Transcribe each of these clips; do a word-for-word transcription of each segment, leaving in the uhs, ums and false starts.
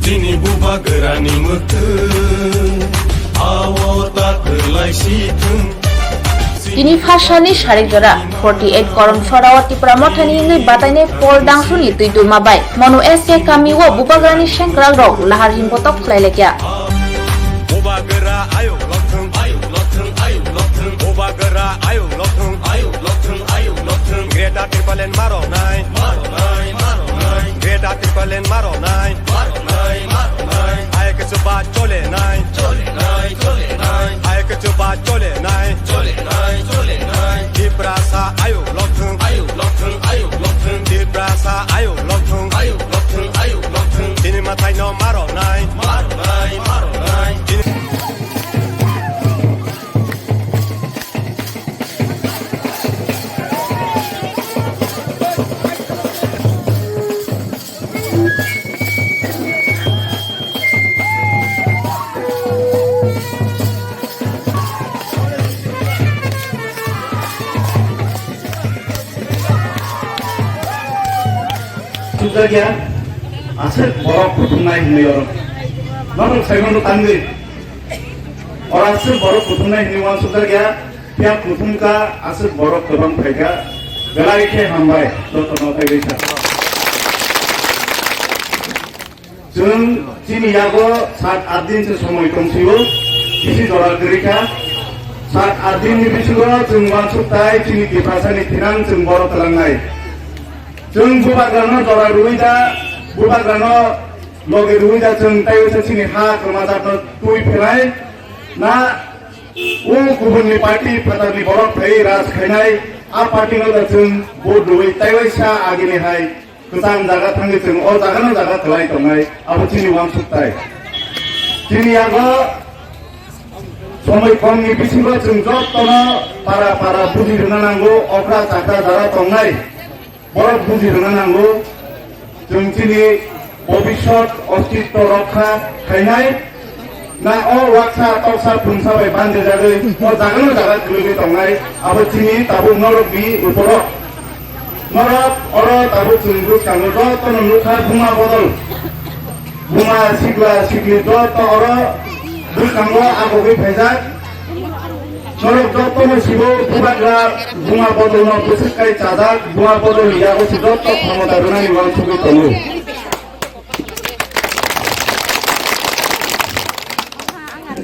Bini bubagrani mwkhwng, ao ta kwlai si thung. Tini phasani sarik jora, forty eight Koron Sorao Tipra Mothani wngwi batainai Paul Dangsuni twi dulma bai Monu S K kami o bubagrani sengkrak rok lahar himbotok khlai laikya. Bubagra ayuk lokthung, ayuk lokthung, ayuk lokthung. Bubagra ayuk lokthung, ayuk lokthung, ayuk lokthung. Greater Tipraland maro nai, maro nai, maro nai. Greater Tipraland maro nai, maro nai, maro nai. Ayuk chuba chole nai, chole nai, chole nai. Ayuk chuba chole nai, chole nai, chole nai. Tiprasa ayuk lokthung, ayuk lokthung, ayuk lokthung. Tiprasa ayuk lokthung, ayuk lokthung, ayuk lokthung. Tini mathai no maro nai, maro nai, maro nai. Tini Sujak ya, aswk borok kuthumnai hinwi oro. Norok saimano tangwi. Oro aswk borok kuthumnai hinwi uansukjak ya, phiya kuthumkha aswk borok kwbang phaikha, belai khe hambai, jotono taiwi sa. Chwng chini yago sat at din se somoi tongsio, bisi jora kwrwi kha. Sat at din ni bisingo chwng uansuk tai chini Tiprasani thinang chwng borok twlangnai. Chwng bubagrano jora rwui da, bubagrano loge rwui da chwng taiwi se chini ha kwmajak no twi phelai na o kubunni party phatarni borok phai raj khainai, a party no da chwng vote rwui taiwi sa agini hai kwchang jaga thangwi chwng o jaga no jaga kwlai tongnai, abo chini uansuk tai. Chini yago somoi komni bisingo chwng jotono para para buji rwna nango, okra chakra jara tongnai. Borok buji rwna nango, chwng chini bobiswt ostitto rokha khainai, na o waksa toksa phungsa bai bandejagwi o jagano jaga kwlwigwi tongnai, abo chini tabuk norokni uporo. Norok oro tabuk chwng bwskango jotono nukha buma bodol. Buma sikla sikli joto oro bwskango agogwi phaijak. Norok jotono sibo bubagra buma bodolno bwswk kai chajak, buma bodolni yago se joto khomota rwnani uansugwi tongo.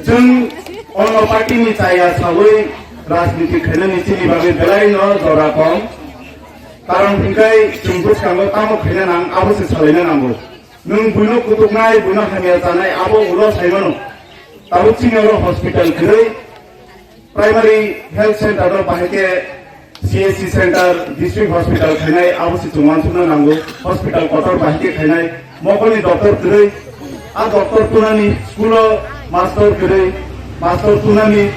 Chwng onno party ni chaya sawi rajniti khainani chini bagwi belai no jora kom. Karon hwnkhe chwng bwskango tamo khaina nang abo se salaina nango. Nwng buino kutuknai, buino hamya chanai, abo ulo saimano. Tabuk chini oro hospital kwrwi, primary health center no bahai khe C H C center, district hospital khainai, abo se chwng uansukna nango. Hospital kotor bahai khe khainai, mokolni doctor kwrwi, a doctor tunani, school o master kwrwi, master tunani,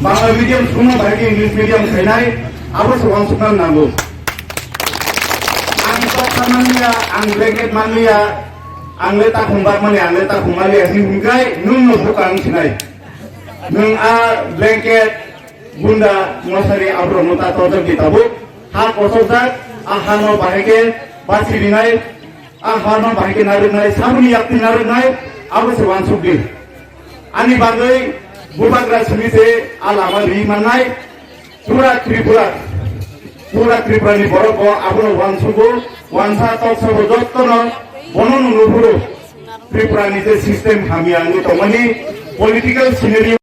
Bangla medium school no bahai khe English medium khainai, abo se uansukna nango. Ang toksa manliya, ang blanket manliya, ang le takhum bakmani, ang le takhum maliya, hing hingkai, nwng no buka ang sinai. Nwng a blanket, bunda, mosari, aborok no ta tojak di tabuk. Ha kosokjak, a ha no bahai khe basi rinai, a ha no bahai khe narwknai, saboni yakti narwknai, abo se uansuk di. Ani bagwi bubagra simi se a lama ri mannai. Pura Tripura, pura Tripura ni borok bo abono uansugo, uansa toksa bo jotto no bono no nuphuru. Tripura ni je system hamya wngwi tongmani, political scenario